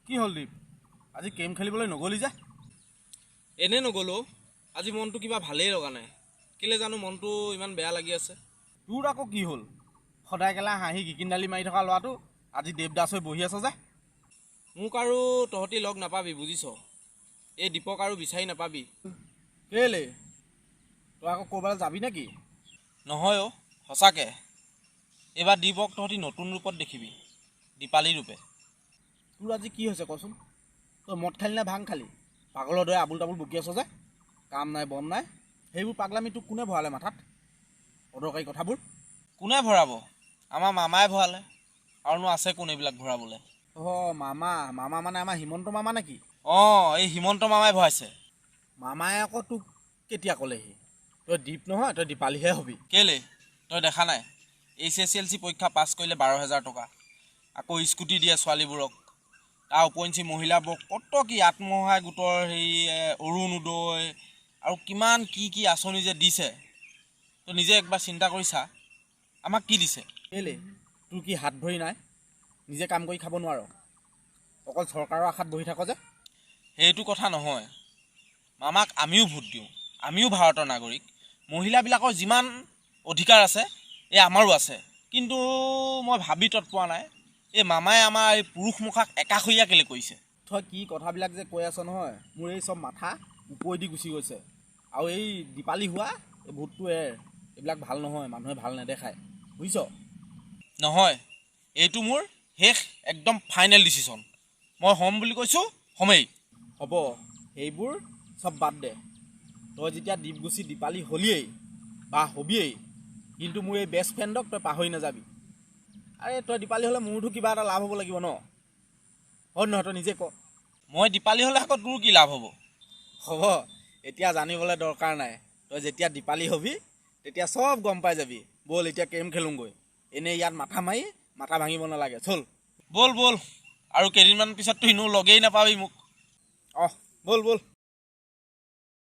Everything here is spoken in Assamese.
কি হ'ল দীপ, আজি গেম খেলিবলৈ নগ'লি যে? এনেই নগ'লো, আজি মনটো কিবা ভালেই লগা নাই। কেলৈ জানো মনটো ইমান বেয়া লাগি আছে। তোৰ আকৌ কি হ'ল? সদায় কেলা হাঁহি গিকিন দালি মাৰি থকা ল'ৰাটো আজি দেৱদাস হৈ বহি আছ যে? মোক আৰু তহঁতি লগ নাপাবি বুজিছ, এই দীপক আৰু বিচাৰি নাপাবি। কেলৈ, তই আকৌ ক'ৰবালৈ যাবি নেকি? নহয় অ', সঁচাকৈ এইবাৰ দীপক তহঁতি নতুন ৰূপত দেখিবি, দীপালী ৰূপে। তোৰ আজি কি হৈছে কচোন? তই মদ খালি নে ভাং খালি? পাগলৰ দৰে আবোল তাবোল বকি আছ যে, কাম নাই বন নাই। সেইবোৰ পাগলামি তোক কোনে ভৰালে মাথাত, অদৰকাৰী কথাবোৰ? কোনে ভৰাব, আমাৰ মামাই ভৰালে। আৰুনো আছে কোন এইবিলাক ভৰাবলৈ? অঁ, মামা? মামা মানে আমাৰ হিমন্ত মামা নেকি? অঁ, এই হিমন্ত মামাই ভৰাইছে। মামাই আকৌ তোক কেতিয়া ক'লেহি তই দীপ নহয়, তই দীপালীহে হবি? কেলৈ, তই দেখা নাই HSLC পৰীক্ষা পাছ কৰিলে 12,000 টকা, আকৌ স্কুটি দিয়ে ছোৱালীবোৰক, তাৰ উপৰিঞ্চি মহিলাবোৰক কত কি আত্মসহায়ক গোটৰ হেৰি অৰুণোদয় আৰু কিমান কি কি আঁচনি যে দিছে, তই নিজে একবাৰ চিন্তা কৰি চা, আমাক কি দিছে? কেলৈ, তোৰ কি হাত ভৰি নাই? নিজে কাম কৰি খাব নোৱাৰ? অকল চৰকাৰৰ আশাত বহি থাক যে? সেইটো কথা নহয়, মামাক আমিও ভোট দিওঁ, আমিও ভাৰতৰ নাগৰিক। মহিলাবিলাকৰ যিমান অধিকাৰ আছে এই আমাৰো আছে। কিন্তু মই ভাবি তত পোৱা নাই, এই মামাই আমাৰ এই পুৰুষ মুখাক একাষৰীয়া কেলৈ কৰিছে? তই কি কথাবিলাক যে কৈ আছ নহয়, মোৰ এই চব মাথা ওপৰেদি গুচি গৈছে। আৰু এই দীপালী হোৱা এই ভূতটো এৰ, এইবিলাক ভাল নহয়, মানুহে ভাল নেদেখায়, বুজিছ? নহয়, এইটো মোৰ শেষ একদম ফাইনেল ডিচিশ্যন। মই হ'ম বুলি কৈছোঁ, হ'মেই। হ'ব, সেইবোৰ চব বাদ দে। তই যেতিয়া দ্বীপ গুচি দীপালী হ'লিয়েই বা হবিয়েই, কিন্তু মোৰ এই বেষ্ট ফ্ৰেণ্ডক তই পাহৰি নাযাবি। আৰে তই দীপালী হ'লে মোৰতো কিবা এটা লাভ হ'ব লাগিব ন? হয় নহয়, তই নিজে ক। মই দীপালী হ'লে আকৌ তোৰ কি লাভ হ'ব? হ'ব, এতিয়া জানিবলৈ দৰকাৰ নাই। তই যেতিয়া দীপালী হবি তেতিয়া চব গম পাই যাবি। ব'ল, এতিয়া গেম খেলোঁগৈ। এনেই ইয়াত মাথা মাৰি মাথা ভাঙিব নালাগে, চল। ব'ল ব'ল, আৰু কেইদিনমান পিছততো এনেও লগেই নাপাবি মোক। অঁ, ব'ল ব'ল।